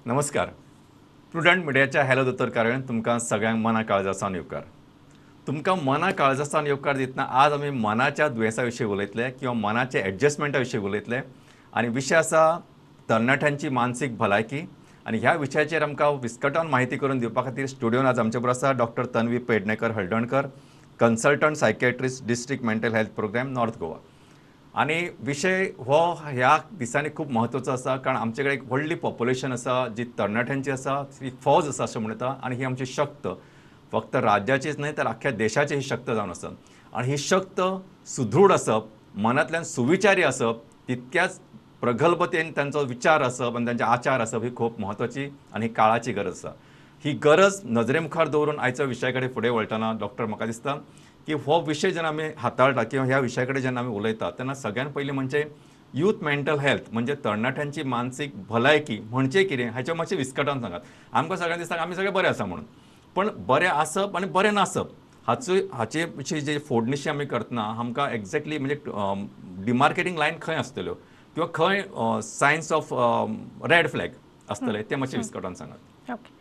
नमस्कार. प्रुडंट मिडियाच्या हॅलो दोतोर कार्यावळीन तुमकां सगळ्यांक मना काळजासावन येवकार. तुमकां मना काळजासावन येवकार दितना आज आमी मनाच्या दुयेंसा विशीं उलयतले किंवा मनाच्या एडजस्टमेंटा विशीं उलयतले आनी विशय आसा तरणाट्यांची मानसीक भलायकी. आनी ह्या विशयाचेर आमकां विस्कटावन म्हायती करून दिवपा खातीर स्टुडियोन आज आमचे बरोबर आसा doctor Tanvi Pednekar Haldankar, consultant psychiatrist, district mental health programme, north Goa. आनी विशय हो ह्या दिसांनी खूब म्हत्वाचो आसा, कारण आमचे कडेन एक व्हडली पॉप्युलेशन आसा जी तरणाट्यांची आसा, ही फौज आसा अशें म्हणटा आनी ही आमची शक्त फक्त राज्याचीच न्हय तर आख्ख्या देशाची ही शक्त जावन आसा. आनी ही शक्त सुदृढ आसप, मनांतल्यान सुविचारी आसप, तितक्याच प्रगल्भतेन तांचो विचार आसप आनी तांचे आचार आसप ही खूब म्हत्वाची आनी काळाची गरज आसा. ही गरज नजरे मुखार दवरून आयच्या विशया कडेन फुडें वळटना डॉक्टर म्हाका दिसता की हो विशय जेन्ना आमी हाताळटा किंवा ह्या विशया कडेन जेन्ना आमी उलयता तेन्ना सगळ्यान पयलीं म्हणजे यूथ मेंटल हेल्थ म्हणजे तरणाट्यांची मानसीक भलायकी म्हणजे कितें हाचें मातशें विस्कटावन सांगात. आमकां सगळ्यांक दिसता आमी सगळे बरें आसा म्हणून, पण बरें आसप आनी बरें नासप हाचो हाचे विशीं जे फोडणिशी आमी करतना आमकां एग्जॅक्टली म्हणजे डिमार्केटींग लायन खंय आसतल्यो किंवा खंय सायन्स ऑफ रेड फ्लॅग आसतले तें मातशें विस्कटावन सांगात. ओके,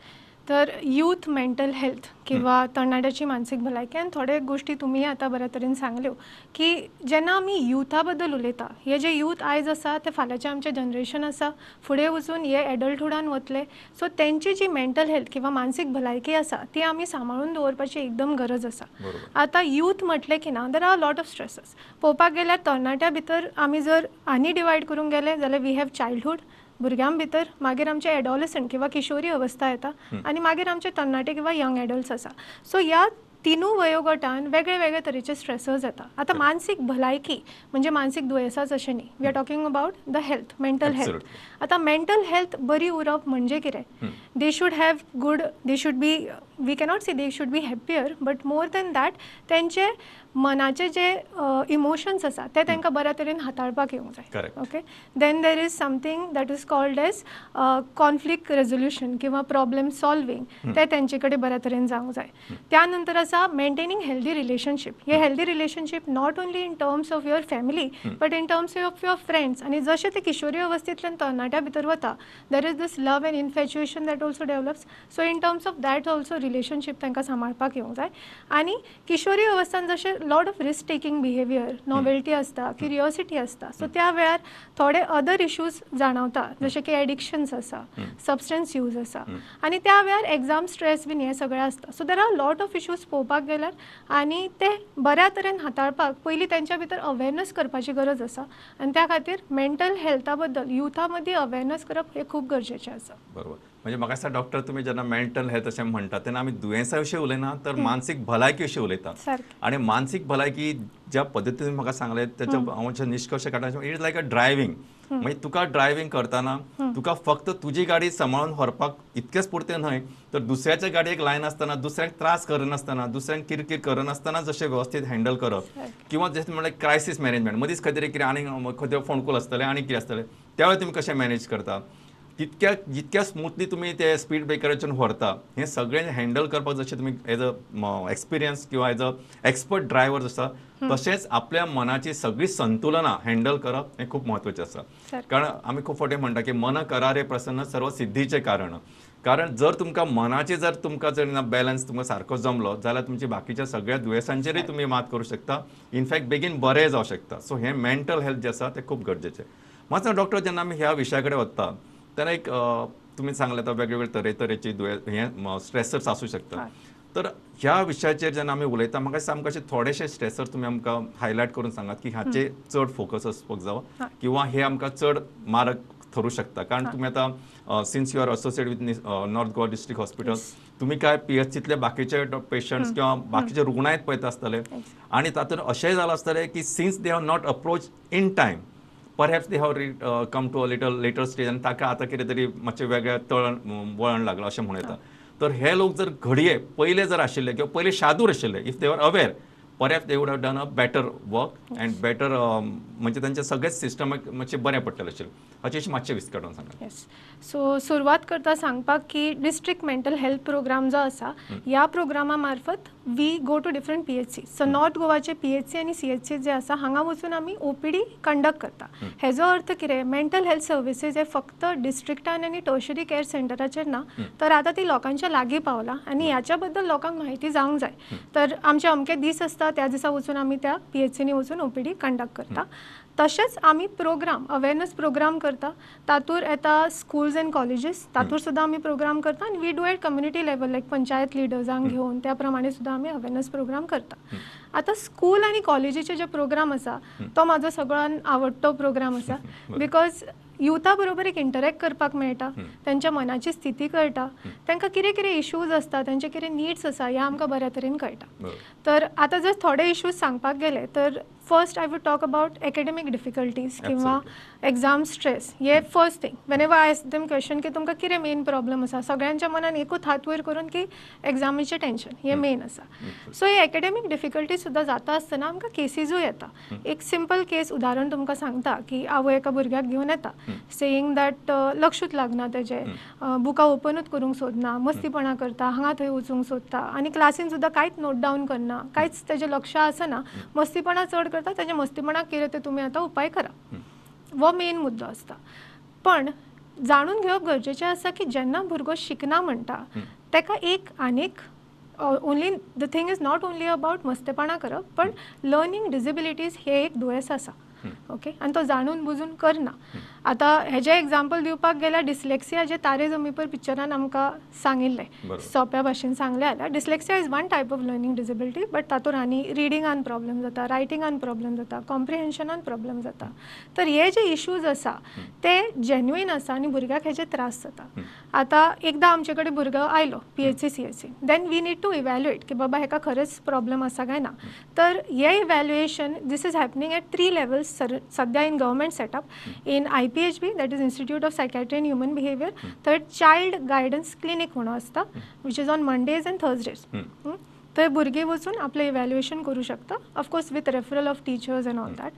तर यूथ मेंटल हेल्थ किंवा तरणाट्याची मानसीक भलायकी आनी थोडे गोश्टी तुमी आतां बऱ्या तरेन सांगल्यो की जेन्ना आमी युथा बद्दल उलयता, हे जे यूथ आयज आसा ते फाल्यांचें आमचें जनरेशन आसा, फुडें वचून हे एडल्टहुडान वतले. सो तेंची जी मेंटल हेल्थ किंवा मानसीक भलायकी आसा ती आमी सांबाळून दवरपाची एकदम गरज आसा. आतां यूथ म्हटलें की ना, there are lot of stresses. पळोवपाक गेल्यार तरणाट्या भितर आमी जर आनी डिवायड करूंक गेले जाल्यार we have childhood, भुरग्यां भितर, मागीर आमचे एडोलसंट किंवा किशोरी अवस्था येता आनी मागीर आमचे तरणाटे किंवा यंग एडल्ट्स आसा. सो ह्या तिनूय वयोगटान वेगळे वेगळे तरेचे स्ट्रेसर्स येता. आतां मानसीक भलायकी म्हणजे मानसीक दुयेंसाच अशें न्ही, we are talking about the health, mental health. आतां मेंटल हेल्थ बरी उरप म्हणजे कितें, they should have good, they should be, we cannot say they should be happier, but more than that तेंचे मनाचे जे इमोशन्स आसा ते तांकां बऱ्या तरेन हाताळपाक येवंक जाय. Okay, then there is something that is called as conflict resolution किंवा प्रॉब्लेम सॉल्वींग, ते तेंचे कडेन बऱ्या तरेन जावंक जाय. त्या नंतर आसा मेंटेनींग हेल्दी रिलेशनशीप. हे healthy relationship not only in terms of your family but in terms of your friends. आनी जशें ते किशोरी अवस्थेंतल्यान तरणाट्या भितर वता, there is this love and infatuation that also develops. So in terms of that also relationship तांकां सांबाळपाक येवंक जाय. आनी किशोरी अवस्थान जशें lot of risk taking behaviour, novelty आसता, क्युरियोसिटी आसता, सो त्या वेळार थोडे अदर इश्यूज जाणवता, जशे की एडिक्शन्स आसा, सबस्टन्स यूज आसा, आनी त्या वेळार एग्जाम स्ट्रेस बीन हें सगळें आसता. So there are lot of issues पळोवपाक गेल्यार, आनी ते बऱ्या तरेन हाताळपाक पयलीं तेंच्या भितर अवेरनस करपाची गरज आसा आनी त्या खातीर मेंटल हेल्था बद्दल युथा मदीं अवेरनस करप हें खूब गरजेचें आसा. बरोबर, म्हणजे म्हाका दिसता डॉक्टर तुमी जेन्ना मेंटल हेल्थ अशें म्हणटा तेन्ना आमी दुयेंसा विशीं उलयना तर मानसीक भलायकी विशीं उलयता. आनी मानसीक भलायकी ज्या पद्दतीन म्हाका सांगलें तेच्या हांव निश्कर्श काडटा, it is like a driving. म्हणजे तुका ड्रायव्हींग करतना तुका फक्त तुजी गाडी सांबाळून व्हरपाक इतकेंच पुरतें न्हय तर दुसऱ्याच्या गाडयेक लायनासतना, दुसऱ्याक त्रास करनासतना, दुसऱ्यांक किरकीर करनासतना जशें वेवस्थीत हँडल करप किंवा जशें म्हणल्यार क्रायसीस मॅनेजमेंट, मदींच खंय तरी कितें आनी खंय तरी फोंडकूल आसतलें आनी कितें आसतलें त्या वेळार तुमी कशें मॅनेज करता, तितक्या जितक्या स्मूथली तुमी ते स्पीड ब्रेकराचेर व्हरता, हें सगळें हँडल करपाक जशें तुमी एज अ एक्सपिरियन्स किंवा एज अ एक्सपर्ट ड्रायव्हर आसा तशेंच आपल्या मनाची सगळी संतुलनां हँडल करप हें खूब म्हत्वाचें आसा. कारण आमी खूब फावटी म्हणटा की मन करारे प्रसन्न सर्व सिद्धीचें कारण. कारण जर तुमकां मनाचें जर तुमकां जर ना बॅलन्स तुमकां सारको जमलो जाल्यार तुमच्या बाकीच्या सगळ्या दुयेंसांचेरूय तुमी मात करूं शकता, इनफॅक्ट बेगीन बरें जावं शकता. सो हें मेंटल हेल्थ जें आसा तें खूब गरजेचें. मातसो डॉक्टर जेन्ना आमी ह्या विशया कडेन वता तेन्ना एक तुमी सांगलें आतां वेगवेगळे तरेतरेची दुयेंस हें स्ट्रेसर्स आसूं शकता, तर ह्या विशयाचेर जेन्ना आमी उलयता म्हाका दिसता आमकां अशे थोडेशे स्ट्रेसर तुमी आमकां हायलायट करून सांगात की हाचे चड फोकस आसपाक जावो किंवा हे आमकां चड मारक थरूं शकता. कारण तुमी आतां since you are associate with north Goa district hospital, तुमी काय पीएचसीतले बाकीचे पेशंट्स किंवा बाकीचे रुग्णायत पळयता आसतले आनी तातूंत अशेंय जालां आसतलें की since they have not approach in time perhaps they have come to a little later stage आनी ताका आतां कितें तरी मातशें वेगळें तळण वळण लागलां अशें म्हणूं येता. तर हे लोक जर घडये पयले जर आशिल्ले किंवा पयले शादूर आशिल्ले, if they are aware, Perhaps they would have done a better work and better, म्हणजे तांचे सगळेच सिस्टमाक मातशें बरें पडटलें आशिल्लें. हाचे मातशें विस्कटावन सांगा. येस, सो सुरवात करता सांगपाक की डिस्ट्रिक्ट मेंटल हेल्थ प्रोग्राम जो आसा, ह्या प्रोग्रामा मार्फत we go to different PHC. So north गोवाचे PHC आनी CHC जे आसा, हांगा वचून आमी OPD conduct करता. हेजो अर्थ कितें, मेंटल हेल्थ सर्विसीस हे फक्त डिस्ट्रिक्टान आनी टर्शरी केअर सेंटराचेर ना, तर आतां ती लोकांच्या लागीं पावला आनी ह्याच्या बद्दल लोकांक म्हायती जावंक जाय. तर आमचे अमके दीस आसता, त्या दिसा वचून आमी त्या PHCनी वचून OPD conduct करता. तशेंच आमी प्रोग्राम, अवेरनस प्रोग्राम करता. तातूर येता स्कूल्स एंड कॉलेजीस, तातूर सुद्दां आमी प्रोग्राम करता आनी we do at community level, like panchayat लिडर्सांक घेवन त्या प्रमाणे सुद्दां आमी अवेरनस प्रोग्राम करता. आतां स्कूल आनी कॉलेजीचे जे प्रोग्राम आसा, तो म्हाजो सगळ्यान आवडटो प्रोग्राम आसा, because युथा बरोबर एक इंटरेक्ट करपाक मेळटा, तेंच्या मनाची स्थिती कळटा, तांकां कितें कितें इश्यूज आसता, तेंचे कितें निड्स आसा, हें आमकां बऱ्या तरेन कळटा. तर आतां जर थोडे इश्यूज सांगपाक गेले तर first I would talk about academic difficulties किंवा एग्जाम स्ट्रेस. हे first thing whenever I ask them question की तुमकां कितें मेन प्रॉब्लम आसा, सगळ्यांच्या मनान एकूच हात वयर करून की एग्जामीचें टेंशन हें मेन आसा. सो हे एकेडमीक डिफिकल्टीज सुद्दां जाता आसतना आमकां केसीजूय येता. एक सिंपल केस उदाहरण तुमकां सांगता की आवय एका भुरग्याक घेवन येता, सेईंग that लक्षूच लागना तेजें, बुकां ओपनूच करूंक सोदना, मस्तीपणां करता, हांगा थंय वचूंक सोदता आनी क्लासीन सुद्दां कांयच नोट डावन करना, कांयच तेजें लक्ष आसना, मस्तीपणां चड करता. तेजें मस्तीपणाक कितें तें तुमी आतां उपाय करा, हो मेन मुद्दो आसता. पण जाणून घेवप गरजेचें आसा की जेन्ना भुरगो शिकना म्हणटा, तेका एक आनीक only the thing is not only about मस्तेपणां करप, पण लर्नींग डिजेबिलिटीज हे एक दुयेंस आसा, ओके, आनी तो जाणून बुजून करना. आतां हेजें एग्जाम्पल दिवपाक गेल्यार डिस्लेक्सिया जे तारे जमी पर पिक्चरान आमकां सांगिल्लें, सोंप्या भाशेन सांगलें जाल्यार dyslexia is one type of learning disability, but तातूंत आनी रिडींगान प्रॉब्लम जाता, रायटिंगान प्रॉब्लम जाता, कॉम्प्रिहेन्शनान प्रॉब्लम जाता. तर हे जे इश्यूज आसा ते जेन्युइन आसा आनी भुरग्याक हेजे त्रास जाता. आतां एकदां आमचे कडेन भुरगो आयलो PHC CHC, then we need to evaluate की बाबा हेका खरेंच प्रॉब्लम आसा काय ना. तर हे evaluation this is happening at 3 levels सध्या in government setup. In IPHB, that is Institute of Psychiatry and Human Behaviour, थंय चायल्ड गायडन्स क्लिनीक म्हणून आसता, which is on Mondays and Thursdays. थंय भुरगीं वचून आपलें इव्हॅल्युएशन करूं शकता, of course with referral of teachers and all that.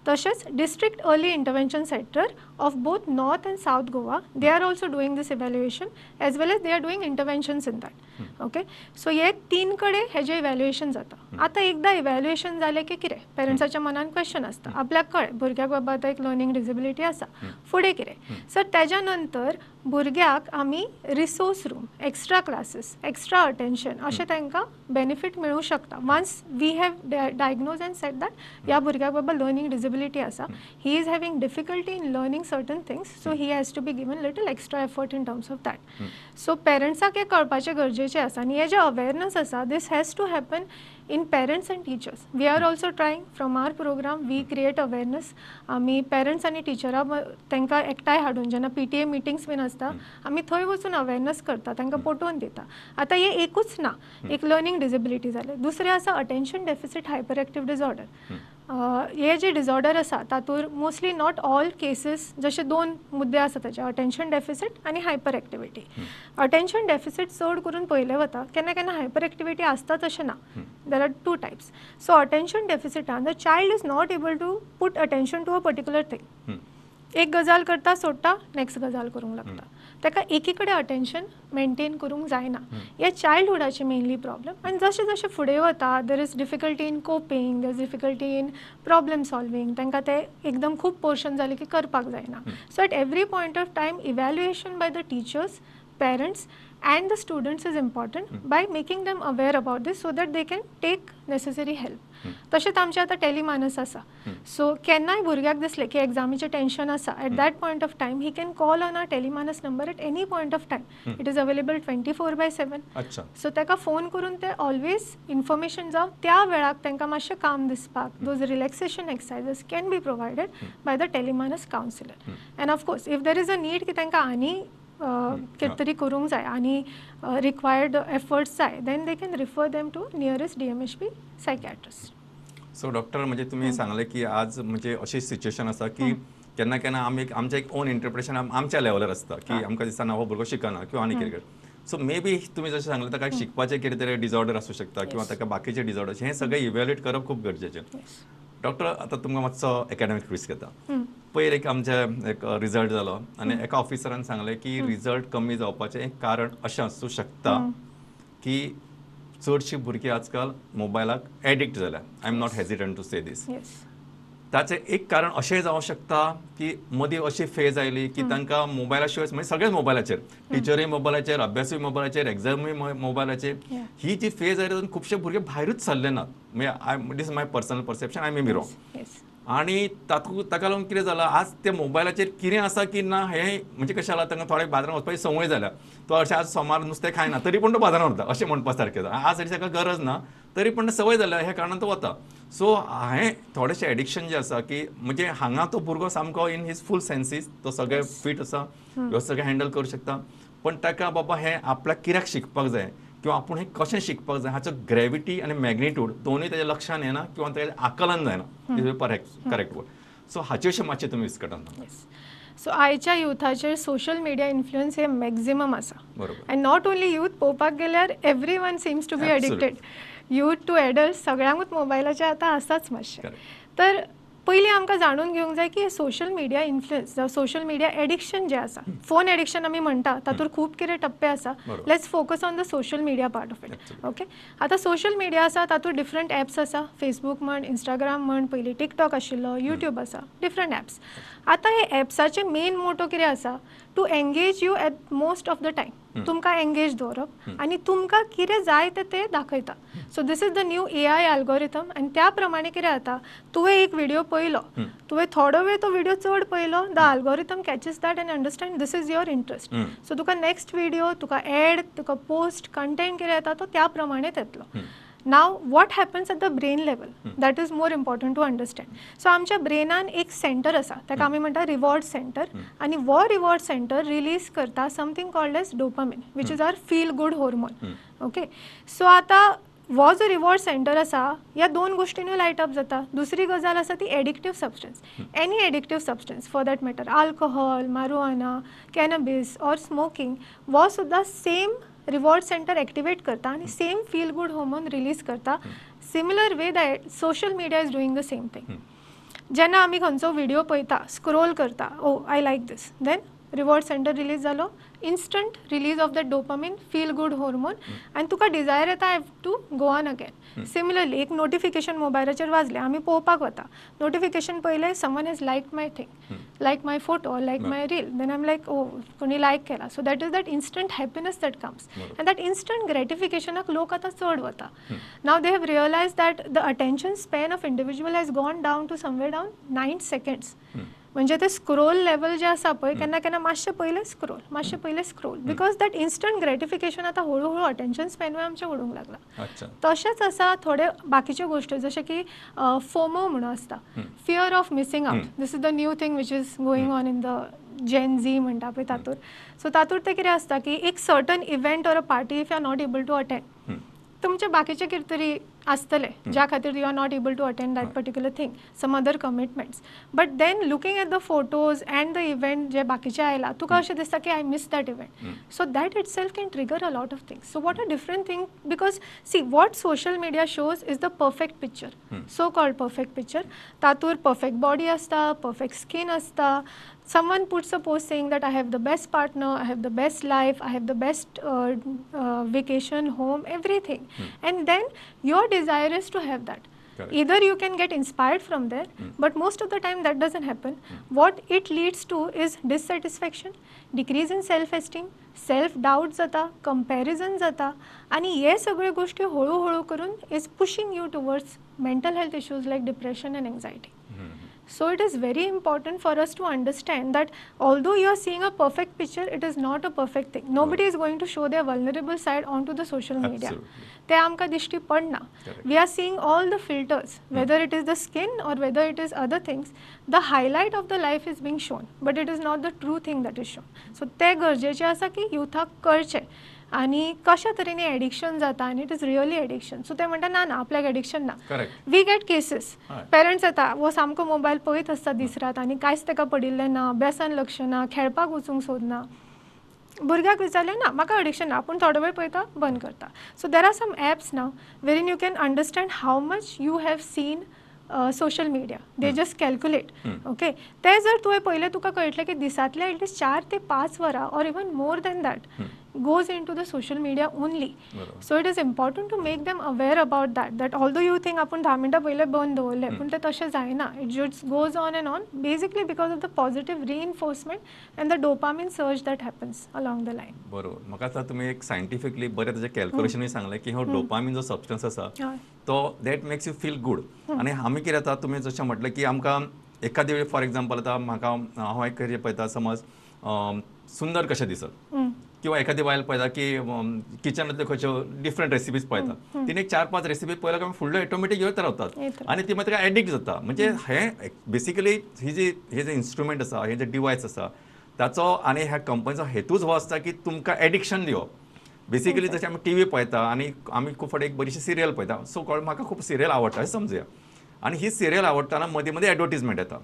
तशेंच district early intervention centre of both north and south Goa, they are also doing this evaluation as well as they are doing interventions in that. Okay, so हे 3 कडेन हेजें evaluation जाता. आतां एकदां evaluation जालें की कितें पेरंट्साच्या मनान क्वेश्चन आसता, आपल्याक कळ्ळें भुरग्याक बाबा आतां एक लर्नींग डिजेबिलिटी आसा, फुडें कितें. सो तेज्या नंतर भुरग्याक आमी resource room, extra classes, extra attention अशें तांकां बेनिफीट मेळूं शकता. Once we have diagnose and said that ह्या भुरग्याक बाबा लर्नींग डिजेबिलिटी आसा, he is having difficulty in learning certain things, so he has to be given little extra effort in terms of that. So पेरंट्साक हें कळपाचें गरजेचें आसा आनी हें जें अवेरनस आसा, this has to happen in parents and teachers. We are also trying from our program, we create awareness. आमी parents आनी टिचरां तांकां एकठांय हाडून जेन्ना PTA meetings बीन आसता, आमी थंय वचून अवेरनस करता, तांकां पटोवन दिता. आतां हें एकूच ना, एक लर्नींग डिजेबिलिटी जालें, दुसरें आसा attention deficit hyper active disorder. हे जे डिजॉर्डर आसा तातूंत मोस्टली not all cases, जशे 2 मुद्दे आसा ताचे, अटेन्शन डेफिसीट आनी हायपर एक्टिविटी. अटेन्शन डेफिसीट चड करून पळयलें वता, केन्ना केन्ना हायपर एक्टिविटी आसता तशें ना. There are 2 types. So attention डेफिसिटान the child is not able to put attention to a particular thing. एक गजाल करता सोडटा, नेक्स्ट गजाल करूंक लागता, ताका एकी कडेन अटेन्शन मेनटेन करूंक जायना. हे चायल्डहुडाचे मेनली प्रॉब्लम. आनी जशें जशें फुडें वता, there is difficulty in coping, there is difficulty in problem solving, तांकां ते एकदम खूब पोर्शन जालें की करपाक जायना. So at every point of time evaluation by the teachers, parents and the students is important by making them aware about this so that they can take necessary help. तशेंच आमचें आतां टेलिमानस आसा, सो केन्नाय भुरग्याक दिसलें की एग्जामीचें टेंशन आसा, at that point of time he can call on our Telemanas number at any point of time. It is available 24/7. So ताका फोन करून ते ऑलवेज इन्फॉर्मेशन जावं त्या वेळाक तांकां मातशें काम दिसपाक, those relaxation exercises can be provided by the Telemanas counsellor. And of course if there is a need की तांकां आनी कितें तरी करूंक जाय आनी रिक्वायर्ड एफर्ट्स जाय, then they can refer them to nearest DMHP psychiatrist. So doctor, म्हणजे तुम्ही सांगले की आज म्हणजे अशी सिच्युएशन आसा की केन्ना केन्ना आमी आमचें एक ओन इंटरप्रिटेशन आमच्या लेवलार आसता की आमकां दिसता ना हो भुरगो शिकना किंवा आनी कितें. सो मे बी तुमी जशें सांगलें ताका शिकपाचें कितें तरी डिजॉर्डर आसूं शकता किंवा ताका बाकीचे डिजॉर्डर, हें सगळें इव्हॅल्युएट करप खूब गरजेचें. डॉक्टर, आतां तुमकां मातसो एकाडेमीक क्विज घेता. पयर एक आमचे एक रिजल्ट जालो आनी एका ऑफिसरान सांगलें की रिजल्ट कमी जावपाचें एक कारण अशें आसूं शकता की चडशीं भुरगीं आजकाल मोबायलाक एडिक्ट जाल्या. I am not hesitant to say this. ताचें एक कारण अशें जावं शकता की मदीं अशी फेज आयली की तांकां मोबायला शिवाय, म्हणजे सगळेच मोबायलाचेर, टिचरूय मोबायलाचेर, अभ्यासूय मोबायलाचेर, एग्जामूय मोबायलाचेर, ही जी फेज आयली तातूंत खुबशे भुरगे भायरूच सरले नात. म्हणजे I this is my personal perception, I may be wrong. आनी तातूंत ताका लागून कितें जालां, आज त्या मोबायलाचेर कितें आसा की ना हें म्हणजे कशें जालां, तांकां थोडे बाजारांत वचपाची संवय जाल्या. तो अशें आज सोमार नुस्तें खायना तरी पूण तो बाजारांत वता अशें म्हणपा सारकें. आज तरी ताका गरज ना तरी पूण संवय जाल्या ह्या कारणान तो वता. सो हें थोडेशें एडिक्शन जें आसा की म्हणजे हांगा तो भुरगो सामको इन his full senses, तो सगळें फिट आसा, सगळें हँडल करूं शकता, पण ताका बाबा हें आपल्याक कित्याक शिकपाक जाय किंवा आपूण हें कशें शिकपाक जाय हाचो ग्रेविटी आनी मॅग्निट्यूड दोनूय ताच्या लक्षान येना किंवा ताचें आकलन जायना. Is correct word. सो हाचे विशीं मातशें तुमी विस्कटान. सो आयच्या युथाचेर सोशल मिडिया इन्फ्लुयन्स हे मॅक्झिमम आसा. बरोबर. आनी not only youth, पळोवपाक गेल्यार everyone seems to be addicted. Youth to adult सगळ्यांकूच मोबायलाचे आतां आसाच मातशें. तर पयलीं आमकां जाणून घेवंक जाय की सोशल मिडिया इन्फ्लुयन्स जावं सोशल मिडिया एडिक्शन जें आसा, फोन एडिक्शन आमी म्हणटा तातूंत खूब कितें टप्पे आसा. Let's focus on the social media part of it. Okay, आतां सोशल मिडिया आसा तातूंत डिफरंट एप्स आसा, फेसबूक म्हण, इंस्टाग्राम म्हण, पयलीं टिकटॉक आशिल्लो, यूट्यूब आसा, डिफरंट एप्स. आतां हे एप्साचे मेन मोटो कितें आसा, to engage you at most of the time. तुमकां एंगेज दवरप आनी तुमकां कितें जाय तें ते दाखयता. So this is the new AI algorithm. आनी त्या प्रमाणे कितें जाता, तुवें एक व्हिडियो पळयलो, तुवें थोडो वेळ तो व्हिडियो चड पळयलो, the algorithm catches that and understand this is your interest. So तुका नेक्स्ट व्हिडियो, तुका एड, तुका पोस्ट, कंटेंट कितें येता तो त्या प्रमाणेच येतलो. Now what happens at the brain level, that is more important to understand. So आमच्या ब्रेनान एक सेंटर आसा ताका आमी म्हणटा रिवॉर्ड सेंटर, आनी हो रिवॉर्ड सेंटर रिलीज करता something called as dopamine, which is our feel good hormone. Okay, so आतां हो जो रिवॉर्ड सेंटर आसा ह्या दोन गोश्टींनी लायट अप जाता. दुसरी गजाल आसा ती addictive substance. Any addictive substance for that matter, alcohol, marijuana, cannabis or smoking, हो सुद्दां सेम रिवॉर्ड सेंटर एक्टिवेट करता आनी same feel good hormone release करता. Similar way the social media is doing the same thing. जेन्ना आमी खंयचो video पळयता, scroll करता, oh I like this, then reward centre release जालो, instant release of the dopamine, feel good hormone, आनी तुका Dzire येता I have to go on again. Similarly एक नोटिफिकेशन मोबायलाचेर वाजलें, आमी पळोवपाक वता, नोटिफिकेशन पळयलें, someone has like my thing, like my photo, like my reel, then I am like oh कोणी लायक केला. So that is that instant happiness that comes, and that instant ग्रेटिफिकेशनाक लोक आतां चड वता. Now they have realise that the attention span of individual has gone down to somewhere down 9 seconds. म्हणजे ते scroll level जे आसा पळय, केन्ना केन्ना मातशें पयलें स्क्रोल, मातशें पयलें scroll, because that instant gratification आतां हळू हळू अटेन्शन स्पॅनूय आमचें उडूंक लागला. तशेंच आसा थोडे बाकीच्यो गोश्टी जशें की फोमो म्हणून आसता, fear of missing out. This is the new thing which is going on in the Gen Z म्हणटा पळय तातूंत. सो तातूंत तें कितें आसता की एक certain event or a party if you are not able to attend, तुमचे बाकीचे कितें तरी आसतलें ज्या खातीर you are not able to attend that particular thing, some other commitments. But then looking at the photos and the event जे बाकीचे आयला, तुका अशें दिसता की I miss that event. So that itself can trigger a lot of things. So what a different thing, because see what social media shows is the perfect picture, so called perfect picture. तातूर perfect body आसता, perfect skin आसता. Someone puts a post saying that I have the best partner, I have the best life, I have the best vacation, home, everything. And then your desire is to have that. Correct. Either you can get inspired from there, but most of the time that doesn't happen. What it leads to is dissatisfaction, decrease in self-esteem, self-doubt jata, comparison jata, ani हे सगळे गोष्टी हळू हळू करून is pushing you towards mental health issues like depression and anxiety. So it is very important for us to understand that although you are seeing a perfect picture, it is not a perfect thing. Nobody is going to show their vulnerable side onto the social media. ते आमकां दिश्टी पडना. We are seeing all the filters, whether it is the skin or whether it is other things. The highlight of the life is being shown, but it is not the true thing that is shown. So ते गरजेचें आसा की युथाक कळचें आनी कशा तरेन addiction जाता, आनी it is really addiction. So ते म्हणटा ना ना आपल्याक एडिक्शन ना. We get cases, parents येता, हो सामको मोबायल पळयत आसता दीस रात आनी कांयच ताका पडिल्लें ना, अभ्यासान लक्ष ना, खेळपाक वचूंक सोदना. भुरग्याक विचारलें ना म्हाका एडिक्शन ना, आपूण थोडो वेळ पळयता बंद करता. So there are some apps now wherein you can understand how much you have seen social media. They just calculate. Okay, ते जर तुवें पळयलें तुका कळटलें की दिसांतले एटलिस्ट 4 ते 5 वरां or even more than that goes into the social media only. So it is important to make them aware about that, that although you think आपूण 10 मिनटां पयलें बंद दवरलें, पूण तें तशें जायना. It just goes on and on basically because of the positive reinforcement and the dopamine surge that happens along the line. बरोबर. म्हाका आतां तुमी एक सायंटिफिकली बरें ताजें कॅल्क्युलेशनूय सांगलें की हो डोपामीन जो सबस्टन्स आसा तो that makes you feel good. आनी आमी कितें जाता, तुमी जशें म्हटलें की आमकां एखादी वेळ फॉर एग्जाम्पल आतां म्हाका हांव एक कितें पळयता, समज सुंदर कशें दिसत किंवा एखादी बायल पळयता की किचनांतल्यो खंयच्यो डिफरंट रेसिपीज पळयता, तिणें एक 4-5 रेसिपी पळयल्या काय फुडल्यो ऑटोमॅटीक येत रावतात आनी ती मागीर ताका एडिक्ट जाता. म्हणजे हें बेसिकली ही जी हे जे इन्स्ट्रुमेंट आसा, हे जे डिवायस आसा ताचो आनी ह्या कंपनीचो हेतूच हो आसता की तुमकां एडिक्शन दिवप. बेसिकली जशें आमी टी व्ही पळयता आनी आमी खूब फावटी एक बरीशी सिरियल पळयता, सो कॉल्ड म्हाका खूब सिरियल आवडटा अशें समजुया, आनी ही सिरियल आवडटना मदीं मदीं एडवर्टीजमेंट येता.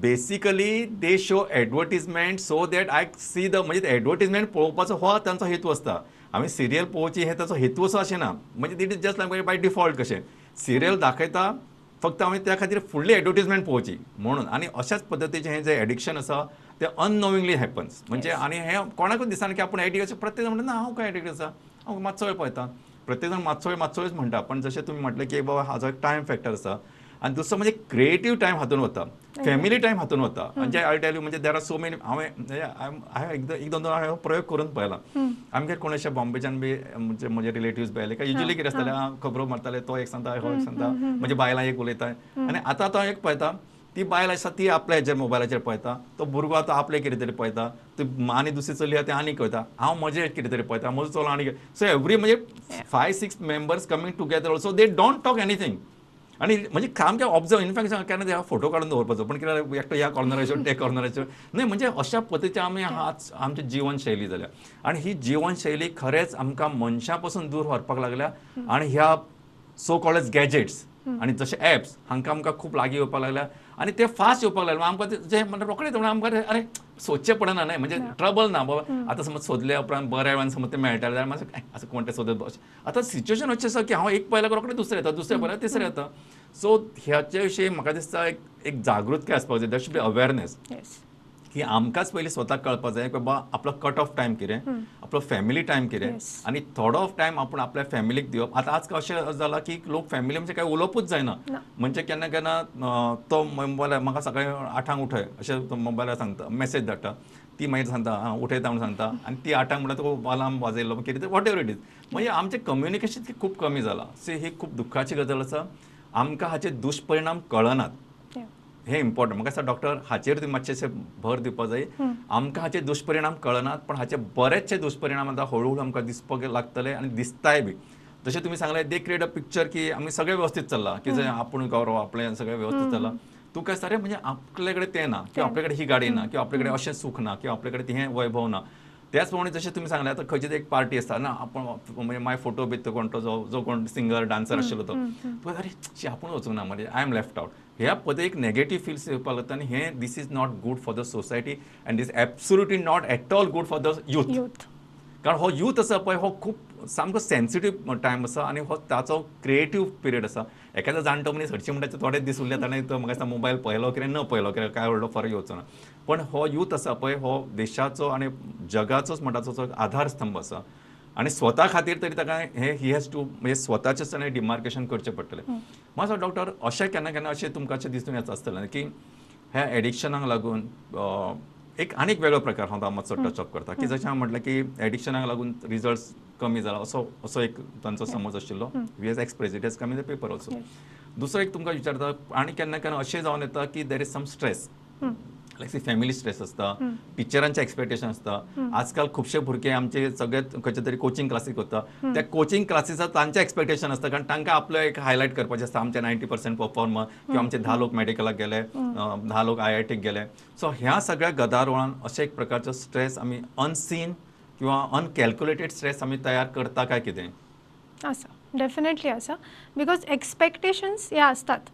Basically they show advertisement so that I see the, म्हणजे एडवर्टीजमेंट पळोवपाचो हो तांचो हेतू आसता. आमी सिरियल पळोवची हे ताचो हेतू असो अशें ना, म्हणजे it is just like by default कशें सिरियल दाखयता फक्त आमी त्या खातीर फुडली एडवर्टीजमेंट पळोवची म्हणून. आनी अशाच पद्दतीचें हें जें एडिक्शन आसा तें अननोविंगली हॅपन्स. म्हणजे आनी हें कोणाकूच दिसना की आपूण एडिक्ट आसा. प्रत्येक जाण म्हणटा ना हांव काय एडिक्ट आसा, हांव मातसो वेळ पळयता, प्रत्येक जाण मातसो वेळ मातसो वेळच म्हणटा. पण जशें तुमी म्हटलें की बाबा हाजो एक टायम फॅक्टर आसा आनी दुसरो म्हणजे क्रिएटीव टायम हातून वता, फॅमिली टायम हातून वता. म्हणजे I tell you म्हणजे there are so many, हांवें एक दोन हांवें प्रयोग करून पळयला. आमगेर कोण अशें बॉम्बेच्यान बी म्हणजे म्हजे रिलेटिव्स बी आयले काय युजली कितें आसतालें, खबरो मारताले, तो एक सांगता हो एक सांगता, म्हणजे बायलां एक उलयता. आनी आतां तो एक पळयता, ती बायल आसा ती आपल्या हेजेर मोबायलाचेर पळयता, तो भुरगो आतां आपलें कितें तरी पळयता, ती आनी दुसरी चली आसा ती आनी पळयता, हांव म्हजें कितें तरी पळयता, म्हजो चलो आनी. सो एवरी म्हणजे 5-6 members coming together also they don't talk anything. आनी म्हणजे सामकें ऑब्जर्व, इनफॅक्ट केन्ना ते फोटो काडून दवरपाचो, पण कितें एकटो ह्या कॉर्नराचेर त्या कॉर्नराचेर न्हय. म्हणजे अशा पद्दतीचे आमी आज आमची जिवनशैली जाल्या आनी ही जिवनशैली खरेंच आमकां मनशां पसून दूर व्हरपाक लागल्या. आनी ह्या सो कॉल्ड एज गॅजेट्स आनी जशे एप्स हांकां आमकां खूब लागीं येवपाक लागल्या आनी ते फास्ट येवपाक लागले. आमकां जे म्हणटा रोखडेच म्हणटा आमकां अरे सोदचें पडना न्हय, म्हणजे ट्रबल ना बाबा. आतां समज सोदल्या उपरांत बऱ्या वेळान समज तें मेळटालें जाल्यार मातशें आतां कोण तें सोदत अशें. आतां सिच्युएशन अशें आसा की हांव एक पळयल्यार रोखडें दुसरें येता, दुसरें पळयल्यार तिसरें येता. सो ह्याचे विशीं म्हाका दिसता एक जागृतकाय आसपाक जाय, there should be awareness की आमकांच पयलीं स्वताक कळपाक जाय की बाबा आपलो कट ऑफ टायम कितें, आपलो फॅमिली टायम कितें, आनी थोडो ऑफ टायम आपूण आपल्या फॅमिलीक दिवप. आतां आजकाल अशें जालां की लोक फॅमिली म्हणजे काय उलोवपूच जायना. म्हणजे केन्ना केन्ना तो मोबायलार म्हाका सकाळीं 8 उठय अशें तो मोबायलार सांगता, मॅसेज धाडटा, ती मागीर सांगता आं उठयता म्हणून सांगता, आनी ती 8 म्हणल्यार तो अलार्म वाजयलो कितें what ever it is. म्हणजे आमचें कम्युनिकेशन खूब कमी जालां. सो ही खूब दुख्खाची गजाल आसा. आमकां हाचे दुश्परिणाम कळनात, हे इम्पॉर्टंट. म्हाका दिसता डॉक्टर हाचेर तुमी मातशें भर दिवपाक जाय. आमकां हाचे दुश्परिणाम कळनात, पण हाचे बरेचशे दुश्परिणाम आतां हळू हळू आमकां दिसपाक लागतले आनी दिसताय बी. जशें तुमी सांगलें they create a picture की आमी सगळें वेवस्थीत चल्लां, की जंय आपूण गौरव आपलें सगळें वेवस्थीत चल्लां. तूं काय सारे म्हणजे आपले कडेन तें ना, किंवा आपले कडेन ही गाडी ना, किंवा आपले कडेन अशें सूख ना, किंवा आपले कडेन हें वैभव ना. त्याच प्रमाणे जशें तुमी सांगलें आतां खंयची एक पार्टी आसता ना, आपूण म्हणजे माय फोटो बी तो कोण तो जो कोण सिंगर डान्सर आशिल्लो तो अरे शी आपूण वचूंक ना, म्हणजे I am left out. ह्या पद्दतीन एक नेगेटीव फिल्स येवपाक लागता आनी हें this is not good for the society and this absolutely not at all good for the youth. कारण हो यूथ आसा पळय हो खूब सामको सेन्सिटीव टायम आसा आनी हो ताचो क्रिएटीव पिरियड आसा. एखादो जाणटो मनीस हरशीं म्हणटा थोडे दीस उरले ताणें तो म्हाका दिसता मोबायल पळयलो कितें न पळयलो कितें काय व्हडलो फरक येवचो ना. पण हो यूथ आसा पळय हो देशाचो आनी जगाचोच म्हणटा तो आधारस्तंभ आसा आनी स्वता खातीर तरी ताका हे he has to म्हणजे स्वताचें ताणें डिमार्केशन करचें पडटलें. मातसो डॉक्टर अशें केन्ना केन्ना अशें तुमकां अशें दिसून येता आसतलें की ह्या एडिक्शनाक लागून एक आनीक वेगळो प्रकार हांव मातसो टचअप करता की जशें हांव म्हटलें की एडिक्शनाक लागून रिजल्ट्स कमी जाला असो असो एक तांचो समज आशिल्लो. We has express it has come in the paper also. दुसरो एक तुमकां विचारता आनी केन्ना केन्ना अशें जावन येता की there is some stress, like see family stress आसता, टिचरांचे एक्सपेक्टेशन आसता. आजकाल खुबशे भुरगे आमचे सगळे खंयचे तरी कोचिंग क्लासीक वता, त्या कोचिंग क्लासीचा तांचे एक्सपेक्टेशन आसता कारण तांकां आपलो एक हायलायट करपाचें आसता, आमचे 90% परफॉर्मर किंवा आमचे 10 लोक मेडिकलाक गेले, 10 लोक IITक गेले. सो ह्या सगळ्या गदारोळान अशें एक प्रकारचो स्ट्रेस आमी अनसीन किंवा अनकॅल्क्युलेटेड स्ट्रेस आमी तयार करता काय कितें आसा? डेफिनेटली आसा, because expectations हे आसतात,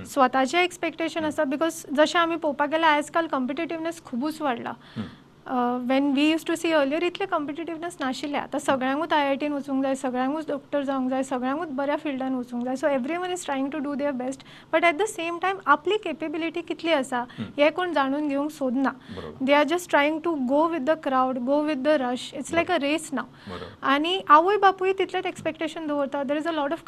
स्वताचे एक्सपेक्टेशन आसता. Because जशें आमी पळोवपाक गेल्यार आयजकाल कॉम्पिटेटिवनेस खुबूच वाडला. When we used to see earlier, इतलें कॉम्पिटिटिवनस नाशिल्लें. आतां सगळ्यांकूच आयआयटीन वचूंक जाय, सगळ्यांकूच डॉक्टर जावंक जाय, सगळ्यांकूच बऱ्या फिल्डान वचूंक जाय. So everyone is trying to do their best, but at the same time आपली केपेबिलिटी कितली आसा हें कोण जाणून घेवंक सोदना. They are just trying to go with the crowd, go with the rush. It's like a race now. आनी आवय बापूय तितलेंच एक्सपेक्टेशन दवरता. There is a lot of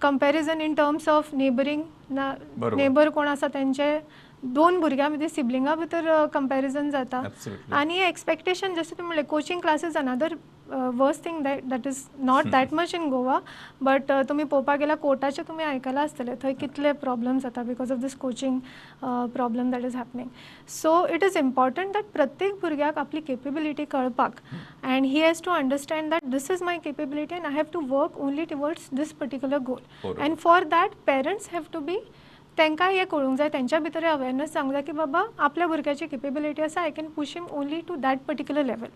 comparison in terms of neighbouring, neighbour कोण आसा तेंचे दोन भुरग्यां भितर, सिबलिंगा भितर कंपॅरिजन जाता. आनी एक्सपेक्टेशन, जशें तुमी म्हणलें, coaching classes, another worst thing that is not that much in Goa, but तुमी पळोवपाक गेल्यार कोर्टाचें तुमी आयकलां आसतलें, थंय कितले प्रॉब्लम्स जाता because of this coaching problem that is happening. So it is important that प्रत्येक भुरग्याक आपली केपेबिलिटी कळपाक, and he has to understand that this is my capability and I have to work only towards this particular goal. And for that parents have to be, तांकां हें कळूंक जाय, तेंच्या भितर अवेरनस जावंक जाय की बाबा आपल्या भुरग्याची केपेबिलिटी आसा, I can push him only to that particular level.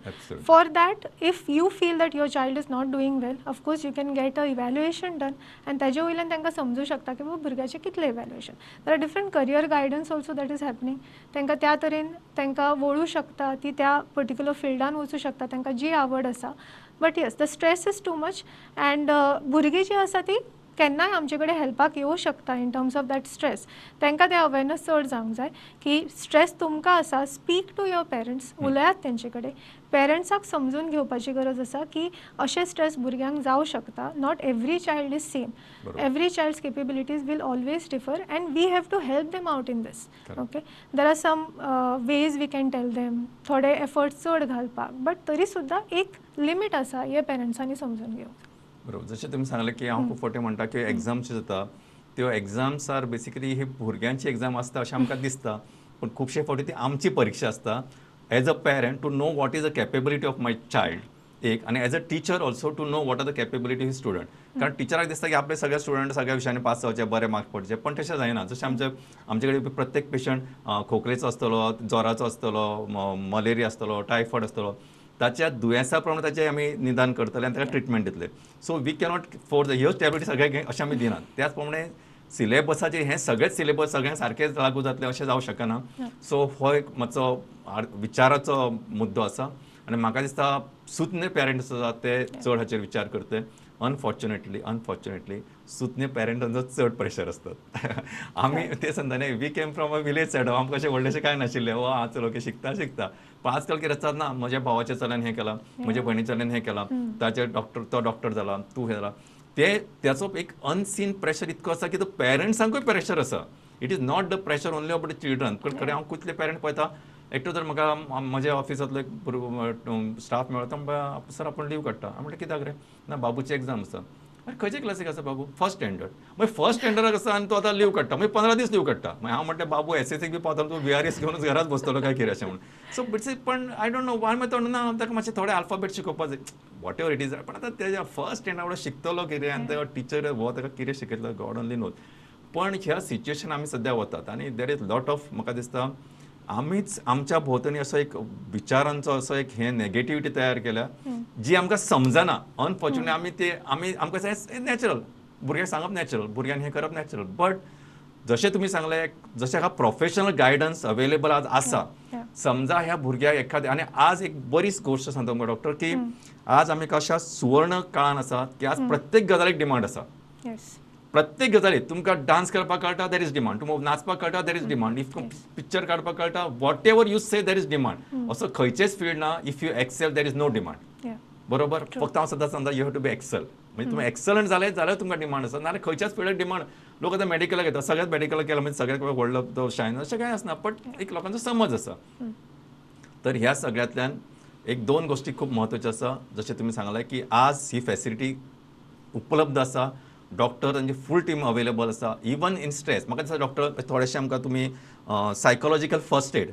For that, if you feel that your child is not doing well, of course you can get a evaluation done आनी ताजे वयल्यान तांकां समजूं शकता की बाबा भुरग्याचें कितलें evaluation. There are different career guidance also that is happening. तांकां त्या तरेन तांकां वळूं शकता, ती त्या पर्टिक्युलर फिल्डान वचूं शकता, तांकां जी आवड आसा. But yes, the stress is too much and भुरगीं जीं आसा ती केन्नाय आमचे कडेन हेल्पाक येवं शकता in terms of that stress. तांकां तें अवेरनस चड जावंक जाय की स्ट्रेस तुमकां आसा, स्पीक टू your parents, उलयात तेंचे कडेन. पेरंट्साक समजून घेवपाची गरज आसा की अशें स्ट्रेस भुरग्यांक जावं शकता. Not every child is same, every child's capabilities will always differ and we have to help them out in this. Okay, there are some ways we can tell them, थोडे एफर्ट्स चड घालपाक, but तरी सुद्दां एक limit आसा, हें पेरंट्सांनी समजून घेवंक. बरोबर, जशें तुमी सांगलें की हांव खूब फावटी म्हणटा की एग्जाम्स जाता त्यो एग्जाम्स are basically ही भुरग्यांची एग्जाम आसता अशें आमकां दिसता, पूण खुबशे फावटी ती आमची परिक्षा आसता as a parent to know what is the capability of my child एक, आनी as a teacher also to know what are the capability of student. कारण टिचराक दिसता की आपले सगळे स्टुडंट सगळ्या विशयांनी पास जावचे, बरे मार्क्स पडचे, पण तशें जायना. जशें आमचे कडेन प्रत्येक पेशंट खोकलेचो आसतलो, जोराचो आसतलो, मलेरिया आसतलो, टायफॉयड आसतलो, ताच्या दुयेंसा प्रमाणे ताचें आमी निदान करतले आनी ताका ट्रिटमेंट दितले. सो we cannot force ह्यो टॅबलेटी सगळ्यांक अशें आमी दिनात. त्याच प्रमाणे सिलेबसाचेर हें सगळेंच सिलेबस सगळ्यांक सारकेंच लागू जातलें अशें जावं शकना. सो हो एक मातसो विचाराचो मुद्दो आसा आनी म्हाका दिसता सुज्ञ पेरंट्स आसा ते चड हाचेर विचार करतले. अनफॉर्च्युनेटली सुज्ञ पेरंट्सांचो चड प्रेशर आसतात. आमी ते सांगता न्ही, we came from a village side, आमकां अशें व्हडलेशें कांय नाशिल्लें, वा आं चलो ओके शिकता शिकता. पण आजकाल कितें आसता ना, म्हज्या भावाच्या चल्यान हें केलां, म्हज्या भयणी चल्यान हें केलां, ताचे डॉक्टर, तो डॉक्टर जाला, तूं हें जाला, ते त्याचो एक अनसीन प्रेशर इतको आसा की तो पेरंट्सांकूय प्रेशर आसा. It is not the pressure only about the children. पण खरें हांव कितले पेरंट पळयता, एकटो जर म्हाका म्हज्या ऑफिसांतलो एक स्टाफ मेळ्ळो तो म्हणटा सर आपूण लीव काडटा. हांव म्हणलें कित्याक रे? ना बाबूची एग्जाम आसा. अरे खंयचे क्लासीक आसा बाबू? First standard. मागीर फर्स्ट स्टँडर्डाक आसा आनी तो आतां लीव काडटा, मागीर 15 दीस लीव काडटा. मागीर हांव म्हणटा बाबू एसएससीक बी पावता, तूं VRS घेवनच घरात बसतलो काय कितें अशें म्हणून. सो it's पण I don't know वाय मागीर तो ना ताका मातशें थोडे आल्फाबेट शिकोवपाक जाय, what ever it is. पण आतां तेज्या फर्स्ट स्टँडर्डा शिकतलो कितें आनी तो टिचर हो ताका कितें शिकयतलो गॉड ओनली नोज. पण ह्या सिच्युएशन आमी सद्या वतात आनी there is lot of, म्हाका दिसता आमीच आमच्या भोंवतणी असो एक विचारांचो असो एक हे नेगेटिविटी तयार केल्या जी आमकां समजना. अनफॉर्च्युनेटली आमी ते आमी आमकां नॅचरल भुरग्यांक सांगप नॅचरल, भुरग्यांक हें करप नॅचरल, बट जशें तुमी सांगलें जशें हाका प्रोफेशनल गायडन्स अवेलेबल आज आसा, समजा ह्या भुरग्याक एखाद्या, आनी आज एक बरीच गोश्ट सांगता तुमकां डॉक्टर की आज आमी कशा सुवर्ण काळान आसा की आज प्रत्येक गजालीक डिमांड आसा. प्रत्येक गजाली तुमकां डान्स करपाक कळटा, there is demand, तुमकां नाचपाक कळटा, there is demand, if picture काडपाक कळटा, whatever you say there is demand. असो खंयचेच फिल्ड ना if you excel there is no demand. बरोबर, फक्त हांव सदांच सांगता you have to be excel, म्हणजे तुमी एक्सलंट जाले जाल्यार तुमकां डिमांड आसा, नाजाल्यार खंयच्याच फिल्डाक डिमांड. लोक आतां मेडिकलाक येता, सगळ्यात मेडिकलाक केलां म्हणजे सगळ्यात व्हडलो तो शायन अशें कांय आसना, बट एक लोकांचो समज आसा. तर ह्या सगळ्यांतल्यान एक दोन गोश्टी खूब म्हत्वाच्यो आसा, जशें तुमी सांगलें की आज ही फॅसिलिटी उपलब्ध आसा, डॉक्टर तांची फूल टीम अवेलेबल आसा, इवन इन स्ट्रेस. म्हाका दिसता डॉक्टर थोडेशें आमकां तुमी सायकोलॉजिकल फर्स्ट एड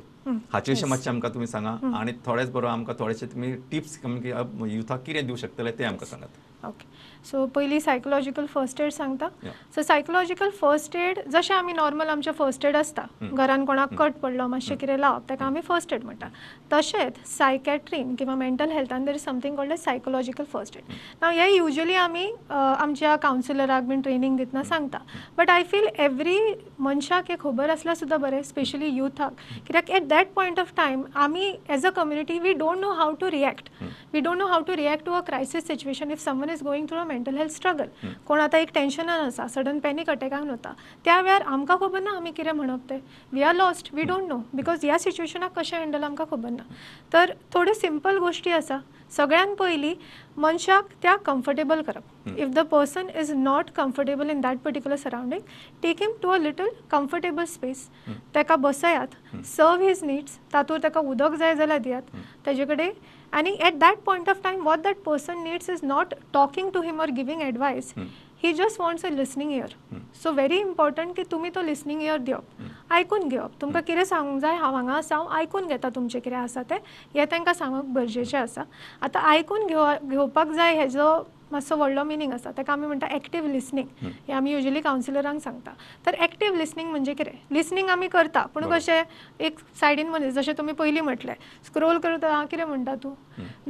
हाचे विशीं मातशें आमकां तुमी सांगा आनी थोडेच बरोबर आमकां थोडेशे तुमी टिप्स युथाक कितें दिवं शकतले तें आमकां सांगात. ओके, सो पयलीं सायकोलॉजिकल फर्स्ट एड सांगता. सो सायकोलॉजिकल फर्स्ट एड जशें आमी नॉर्मल आमचें फर्स्ट एड आसता, घरान कोणाक कट पडलो मातशें कितें लावप ताका आमी फर्स्ट एड म्हणटा, तशेंच सायकॅट्रीन किंवा मेंटल हेल्थान there is something called psychological first aid. Now हें युजली आमी आमच्या कावन्सिलराक बीन ट्रेनींग दितना सांगता, बट I feel every मनशाक हें खबर आसल्यार सुद्दां बरें. स्पेशली युथाक, कित्याक at that point of time आमी as a community we don't know how to react. We don't know how to react to a crisis situation if someone is going through a mental health struggle. कोण आतां एक टेन्शनान आसा, sudden panic अटॅकान वता, त्या वेळार आमकां खबर ना आमी कितें म्हणप तें. We are lost, we don't know, because ह्या सिच्युएशनाक कशें हँडल आमकां खबर ना. तर थोड्यो सिंपल गोश्टी आसा. सगळ्यान पयलीं मनशाक त्या कम्फर्टेबल करप. If the person is not comfortable in that particular surrounding, take him to a little comfortable space. ताका बसयात, सर्व his needs, तातूंत ताका उदक जाय जाल्यार दियात ताजे कडेन. आनी at that point of time what that person needs is not talking to him or giving advice, he just wants a listening ear. So very important की तुमी तो लिसनींग इयर दिवप, आयकून घेवप. तुमकां कितें सांगूंक जाय, हांव हांगा आसा, हांव आयकून घेता तुमचें कितें आसा तें, हें तांकां सांगप गरजेचें आसा. आतां आयकून घेवपाक जाय हेजो मातसो व्हडलो मिनींग आसा, ताका आमी म्हणटा एक्टीव लिसनींग. हें आमी युजली कावन्सिलरांक सांगता. तर एक्टीव लिसनींग म्हणजे कितें, लिसनींग आमी करता पूण कशें एक सायडीन मनीस, जशें तुमी पयलीं म्हटलें, स्क्रोल करता, आं कितें म्हणटा तूं,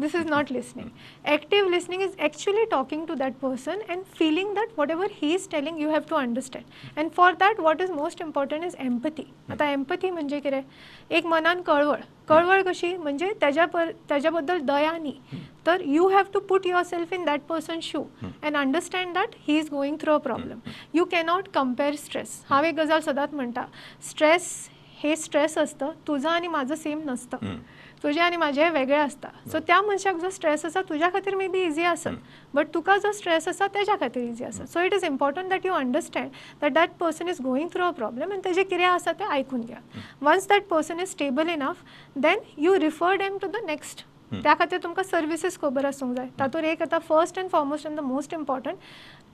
this is not listening. Active listening is actually talking to that person and feeling that whatever he is telling you have to understand. And for that what is most important is empathy. आतां empathy म्हणजे कितें, एक मनान कळवळ. कळवळ कशी म्हणजे ताज्या बद्दल दया न्ही, तर you have to put yourself in that person shoe and understand that he is going through a problem. You cannot compare stress. हांव एक गजाल सदांच म्हणटा, स्ट्रेस हे स्ट्रेस आसता, तुजो आनी म्हाजो सेम नासता, तुजें आनी म्हाजें वेगळें आसता. सो त्या मनशाक जो स्ट्रेस आसा तुज्या खातीर मे बी इजी आसत, बट तुका जो स्ट्रेस आसा तेज्या खातीर इजी आसत. So it is important that you understand that that person is going through a problem आनी तेजें कितें आसा तें आयकून घेयात. Once that person is stable enough, then you refer them to the next. त्या खातीर तुमकां सर्विसीस खबर आसूंक जाय. तातूंत एक येता first and foremost and the most important,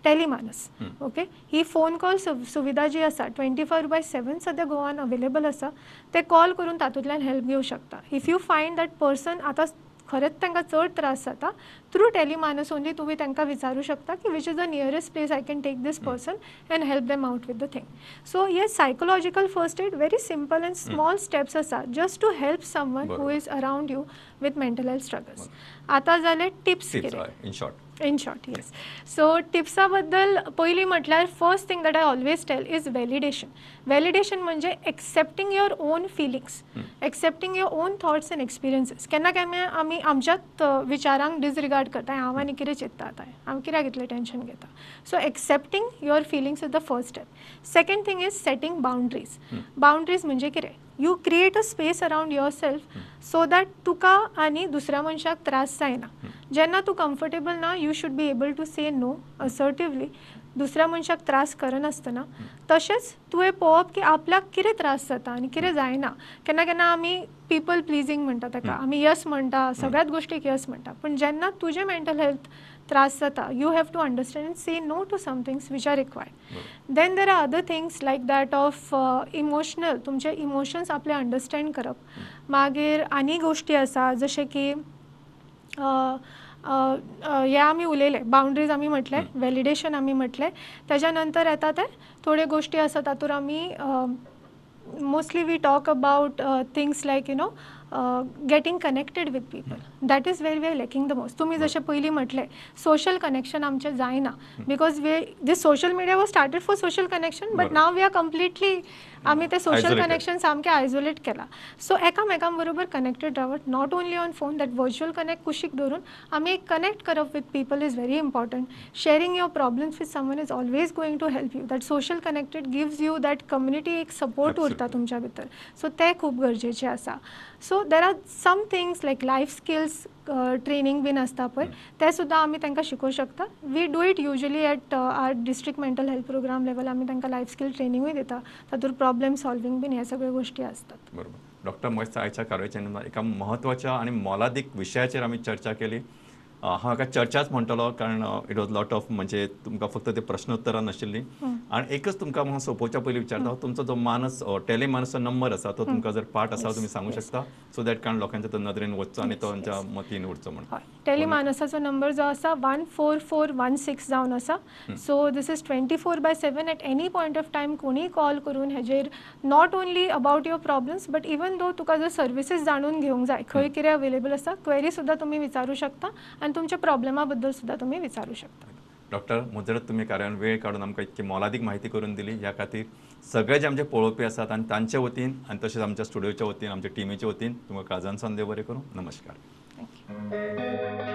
Telemanas. Okay, he phone call सुविधा जी आसा 24/7 सद्या गोवान अवेलेबल आसा. ते कॉल करून तातूंतल्यान हेल्प घेवं शकता. If you find that person आतां खरेंच तांकां चड त्रास जाता, थ्रू टेलीमानस ओनली तुमी तांकां विचारूं शकता की which is the nearest place I can take this person and help them out with the thing. So hey psychological first aid very simple and small steps आसा just to help someone who is around you with mental health struggles. आतां जाले tips कितें in short. Yes, so टिप्सा बद्दल पयलीं म्हटल्यार first thing that I always tell is validation. Validation म्हणजे accepting your own feelings, accepting your own thoughts and experiences. केन्ना केन्ना आमी आमच्याच विचारांक डिसरिगार्ड करता, हांव आनी कितें चिंत्ता आतां, हांव कित्याक इतलें टेंशन घेता. So accepting your feelings is the first step. Second thing is setting boundaries. Boundaries म्हणजे कितें, you create a space around yourself so that तुका आनी दुसऱ्या मनशाक त्रास जायना. जेन्ना तूं कम्फर्टेबल ना, you should be able to say no assertively, दुसऱ्या मनशाक त्रास करनासतना. तशेंच तुवें पळोवप की आपल्याक कितें त्रास जाता आनी कितें जायना. केन्ना केन्ना आमी पिपल प्लिजींग म्हणटा ताका, आमी यस म्हणटा, सगळ्याच गोश्टीक यस म्हणटा, पूण जेन्ना तुजें मेंटल हेल्थ त्रास जाता, you have to understand and say no to some things which are required. Then there are other things like that of emotional, तुमचे इमोशन्स आपले अंडरस्टँड करप. मागीर आनी गोश्टी आसा जशें की हे आमी उलयले, बाउंड्रीज आमी म्हटलें, व्हॅलिडेशन आमी म्हटलें. ताज्या नंतर येता ते थोड्यो गोश्टी आसा तातूंत आमी mostly we talk about things like you know getting connected with people. That is where we are lacking the most. तुमी जशें पयलीं म्हटलें, सोशल कनेक्शन आमचें जायना, because we this social media was started for social connection, but now we are completely आमी ते social connection सामकें isolate केलां. सो एकामेकां बरोबर कनेक्टेड रावप, not only on phone, that virtual connect कुशीक दवरून आमी एक कनेक्ट करप with people is very important. Sharing your problems with someone is always going to help you. That social connected gives you that community, एक support उरता तुमच्या भितर. So तें खूब गरजेचें आसा. So there are some things like life skills training बीन आसता पळय, तें सुद्दां आमी तांकां शिकोवंक शकता. We do it usually at our district mental health programme level. आमी तांकां लायफ स्किल ट्रेनिंगूय दिता, तातूंत प्रॉब्लेम सॉल्वींग बीन ह्या सगळ्यो गोश्टी आसतात. बरोबर. डॉक्टर मोयसा, आयच्या कार्यावळीच्या एका म्हत्वाच्या आनी मोलादीक विशयाचेर आमी चर्चा केली. हांव हाका चर्चाच म्हणटलो, कारण it was lot of, म्हणजे तुमकां फक्त ते प्रश्नोत्तरां नाशिल्लीं. आनी एकच तुमकां हांव सोंपोवच्या पयलीं विचारता, तुमचो जो मानस टेलीमानसचो नंबर आसा तो तुमकां जर पाठ आसा तुमी सांगू शकता, सो that कारण लोकांच्या तो नदरेन वचचो आनी तो तांच्या मतीन उरचो म्हणून. टेलीमानसाचो नंबर जो आसा 14416 जावन आसा. So this is 24/7 at any point of time कोणीय कॉल करून हेजेर not only about your problems but even though तुका जर सर्विसीस जाणून घेवंक जाय, खंय कितें अवेलेबल आसा, क्वेरी सुद्दां तुमी विचारूं शकता आनी तुमच्या प्रॉब्लेमा बद्दल सुद्दां तुमी विचारूं शकता. डॉक्टर मुजरत तुमी कार्यान वेळ काडून आमकां इतकी मोलादीक म्हायती करून दिली, ह्या खातीर सगळे जे आमचे पळोवपी आसात आनी तांचे वतीन आनी तशेंच आमच्या स्टुडियोच्या वतीन, आमच्या टिमीच्या वतीन तुमकां काळजान देव बरें करूं. नमस्कार. Thank you.